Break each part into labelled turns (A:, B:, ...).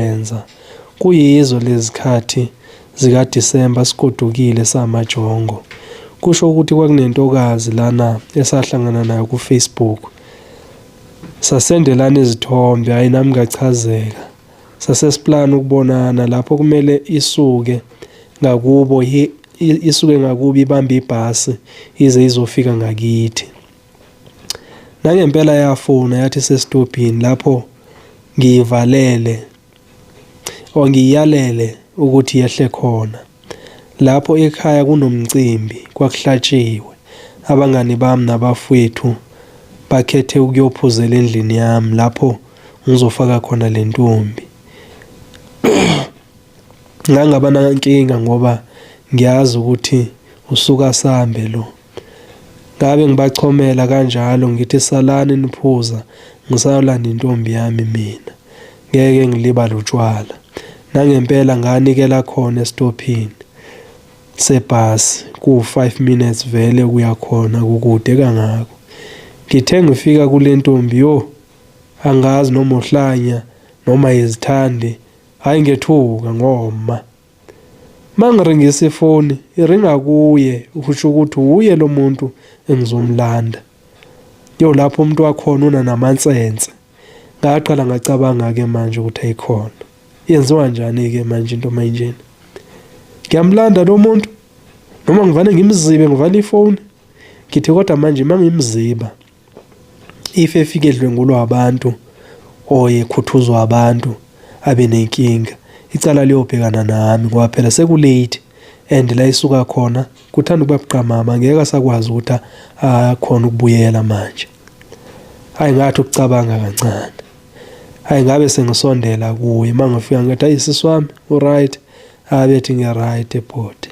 A: Enza. Kuyizo lezikhathi zikaDisemba sigodukile samajongo. Kusho ukuthi kwakunentokazi lana esahlangana nayo kuFacebook. Sasendelana izithombe, hhayi nami ngachazeka. Sasesiplana ukubonana lapho kumele isuke ngakubo isuke ngakubo ibambe ibhasi ize izofika ngakithi. Nangempela yafona yathi sesitobhini lapho ngiyivalele or ngiyalele ukuthi yehle khona. Lapho ekhaya kunomcimbi kwakuhlatshiwe. Abangani bami nabafwethu bakhethe ukuyophuzela endlini yami lapho ngizofaka khona le ntombi. Ngangaba nankinga ngoba ngiyazi ukuthi usuka sambe lo. Ngabe ngibachomela kanjalo ngithi salani niphuza ngisayolanda intombi yami mina. Ngeke ngilibale utshwala. Nangempela nganikela khona esitophini sebhasi kuwu-five minutes vele ukuya khona kukude kangako. Ngithe ngifika kule ntombi yo angazi noma uhlanya noma izithandi hhayi ngethuka ngoma. Mangiringisa ifoni iringa kuye usho ukuthi wuye lo muntu engizomlanda. Yo lapho umuntu wakhona unanamansense. Ngaqala ngacabanga-ke manje ukuthi ayikhona. Yenziwa njani-ke manje into mayinjena? Ngiyamlanda lo muntu noma ngivane ngimzibe ngivale ifoni. Ngithi kodwa manje mangimziba if efike edlwengulwa abantu or ekhuthuzwa abantu abe nenkinga icala liyobhekana nami ngoba phela sekulate and la isuka khona kuthanda ukuba buqamama ngeke asakwazi ukuthi akhona ukubuyela manje. Hayi ngathi ukucabanga kancane. Hayi ngabe sengisondela kuye mangifika ngathi ayi sisi wami uright abethi ngi-right ebhodi.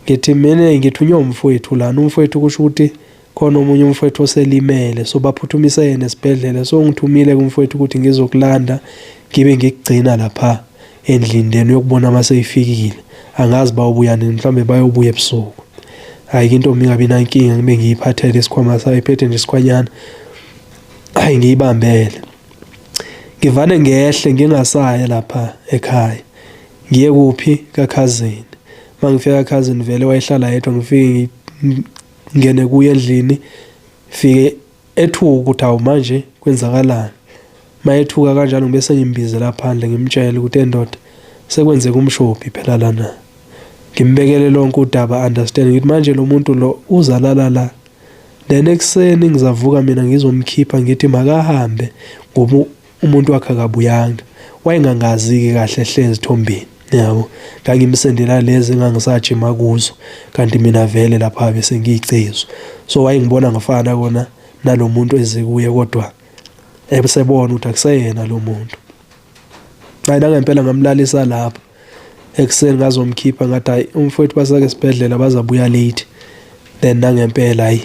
A: Ngithi mina ngithunywe umfowethu lana umfowethu kusho ukuthi khona omunye umfowethu oselimele so baphuthumise yena esibhedlela so ngithumile kumfowethu ukuthi ngizokulanda ngibe ngikugcina lapha endlini then uyokubona uma seyifikile angazi bawubuya nini mhlawumbe bayobuya ebusuku hhayi ke intombi ingabi nankinga ngibe ngiyiphathele isikhwama sayo iphethe nje isikhwanyana hhayi ngiyibambele ngivane ngehle ngingasaya lapha ekhaya ngiye kuphi kakhazini uma ngifika kakhazini vele wayehlala yedwa ngifike ngene kuye endlini fike ethuka ukuthi awu manje kwenzakalani mayethuka kanjalo ngibe sengimbizela phandle ngimtshele ukuthi endoda sekwenzeka umshophi phela lana ngimbekele lonke udaba understand ngithi manje lo muntu lo uzalala la then ekuseni ngizavuka mina ngizomkhipha ngithi makahambe ngoba umuntu wakhe akabuyanga wayengangazi-ke kahle hle ezithombeni yabo ngangimsendela lezi engangisajima kuzo kanti mina vele lapha bese ngiyicezu so wayengibona ngifana kona nalo muntu eze kuye kodwa ebesebona ukuthi akuseyena lo muntu hayi nangempela ngamlalisa lapho ekuseni ngazomkhipha ngathi hayi umfowethu basake esibhedlela bazabuya late then nangempela hayi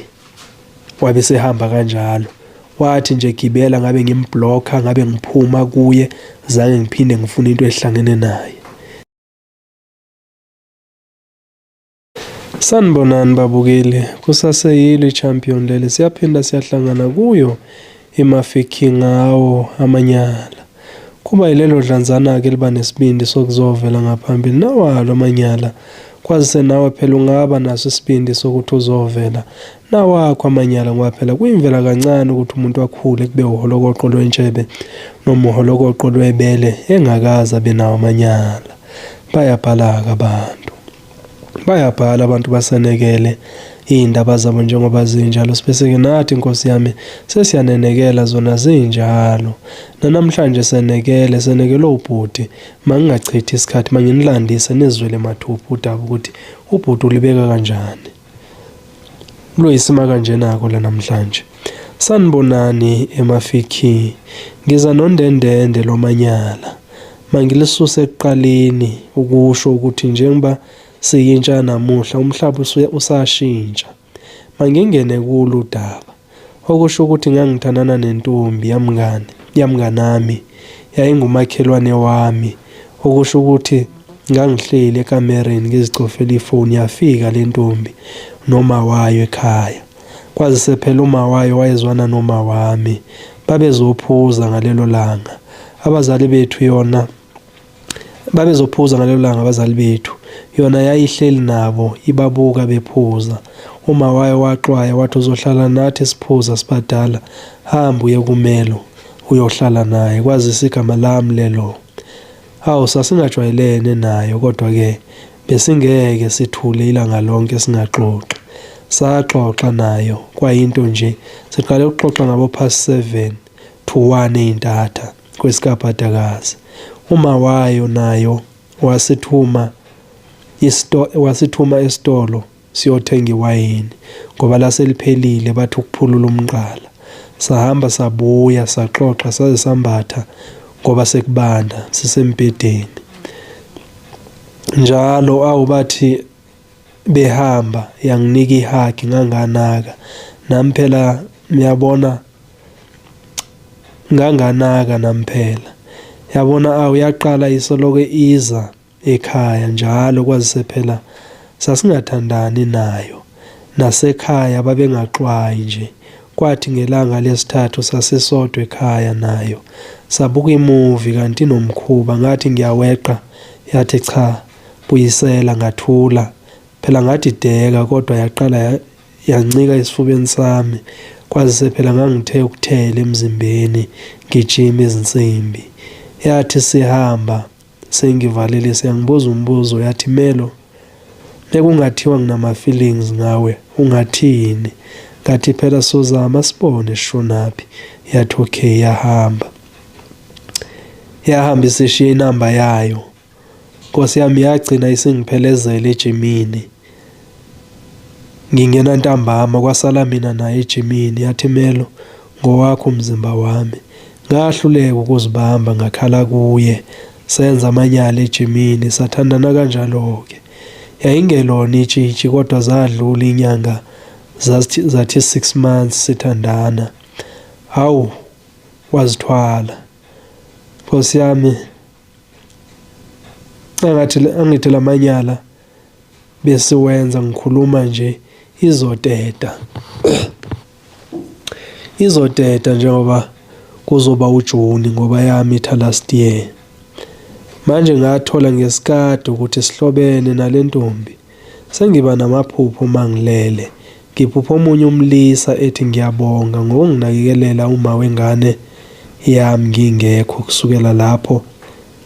A: wabe sehamba kanjalo wathi nje gibela ngabe ngimblocka ngabe ngiphuma kuye zange ngiphinde ngifune into ehlangene naye. Sanibonani babukeli, kusaseyilo i-champion leli, siyaphinda siyahlangana kuyo iMafiki ngawo amanyala. Kuba yilelo dlanzana-ke eliba nesibindi sokuzovela ngaphambili nawalo amanyala, kwazise nawe phela ungaba naso isibindi sokuthi uzovela nawakho amanyala ngoba phela kuyimvela kancane ukuthi umuntu akhule kube uholokoqo lwentshebe noma uholokoqo lwebele engakaze abe nawo amanyala. Bayabhala-ke abantu. Bayabhala abantu basenekele iy'ndaba zabo njengoba zinjalo sibese-ke nathi nkosi yami sesiyanenekela zona zinjalo nanamhlanje senekele senekele ubhuti mangingachithi isikhathi manginilandise nizwele mathupha udaba ukuthi ubhuti ulibeka kanjani luyisima kanjena-ko la namhlanje sanibonani emafikhi ngiza nondendende lomanyala Mangilisuse ekuqaleni ukusho ukuthi njengoba siyintsha namuhla umhlaba usashintsha. Mangingene kulo udaba. Okusho ukuthi ngangithandana nentombi yamngani yamnganami yayingumakhelwane wami okusho ukuthi ngangihleli ekamereni ngizicofela ifoni yafika le ntombi noma wayo ekhaya. Kwazise phela uma wayo wayezwana noma wami. Babezophuza ngalelo langa. Abazali bethu yona. Babezophuza ngalelo langa abazali bethu. Yona yayihleli nabo ibabuka bephuza. Uma wayo waxwaya wathi uzohlala nathi siphuza sibadala, hamba uye kuMelo uyohlala naye kwazise igama lami lelo. Hawu sasingajwayelene nayo kodwa ke besingeke sithule ilanga lonke singaxoxi. Saxoxa nayo kwayinto nje siqale ukuxoxa ngabo past 7 to 1 eyintatha kwesikabhadakazi. Uma wayo nayo wasithuma isto wasithuma esitolo siyothenga iwayini ngoba laseliphelile bathi ukuphulula umqala. Sahamba sabuya saxoxa saze sambatha ngoba sekubanda sisembhedeni. Njalo awu bathi behamba yanginika ihug nganganaka nami phela niyabona nganganaka nami phela yabona awu yaqala isoloko iza ekhaya njalo kwazise phela sasingathandani nayo nasekhaya babengaxwayi nje kwathi ngelanga lesithathu sasisodwa ekhaya nayo sabuka imuvi kanti inomkhuba ngathi ngiyaweqa yathi cha buyisela ngathula phela ngadideka kodwa yaqala yancika esifubeni sami kwazise phela ngangithe ukuthela emzimbeni ngijima izinsimbi yathi sihamba sengivalelise yangibuza umbuzo yathi Melo bekungathiwa nginama feelings ngawe ungathini ngathi phela sozama sibone sishonaphi yathi okay yahamba yahamba isishiya inamba yayo Nkosi yami yagcina isingiphelezela ejimini. Ngingena ntambama kwasala mina naye ejimini yathi Melo ngowakho umzimba wami. Ngahluleka ukuzibamba ngakhala kuye. Senza amanyala ejimini sathandana kanjalo-ke. Yayingelona itshitshi kodwa zadlula inyanga zathi zathi 6 months sithandana. Hawu wazithwala. Nkosi yami Engathi angithi lamanyala besiwenza ngikhuluma nje izoteta. Izoteta njengoba kuzoba uJuni ngoba yamitha last year. Manje ngathola ngesikade ukuthi sihlobene nalentombi. Sengiba namaphupho uma ngilele. Ngiphupha omunye umlisa ethi ngiyabonga ngokunginakekelela uma wengane yami ngingekho kusukela lapho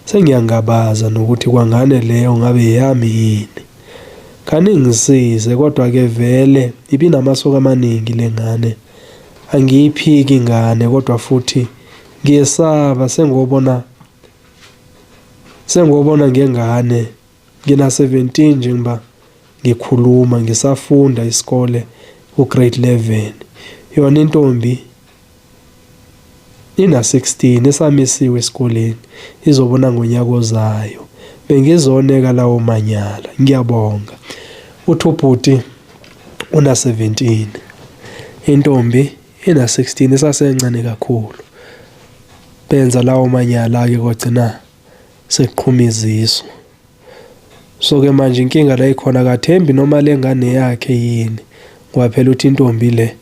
A: sengiyangabaza nokuthi kwangane leyo ngabe yami yini. Khaningisize kodwa ke vele ibinamasoka amaningi lengane. Angiyiphiki ingane kodwa futhi ngiyesaba sengobona sengobona ngengane Ngina 17 njengoba ngikhuluma ngisafunda isikole ku-grade 11. Yona intombi ina 16 esamisiwe esikoleni izobona ngonyaka ozayo. Bengizoneka lawo manyala. Ngiyabonga. Uthi ubhuti una 17. Intombi ina 16 isasencane kakhulu. Benza lawo manyala ke kwagcina sekuqhuma izisu. So ke manje inkinga la ikhona akathembi noma le ngane yakhe yini ngoba phela uthi intombi le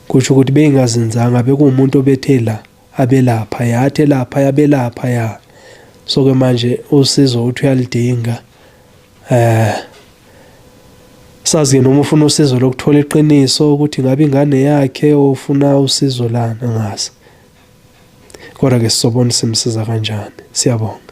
A: kusho ukuthi beyingazinzanga bekuwumuntu obethe la abelapha yathi elapha yabelapha ya so ke manje usizo uthi uyalidinga eh sazi ke noma ufuna usizo lokuthola iqiniso ukuthi ngabe ingane yakhe ofuna usizo lana ngazi kodwa ke sizobona simsiza kanjani siyabonga.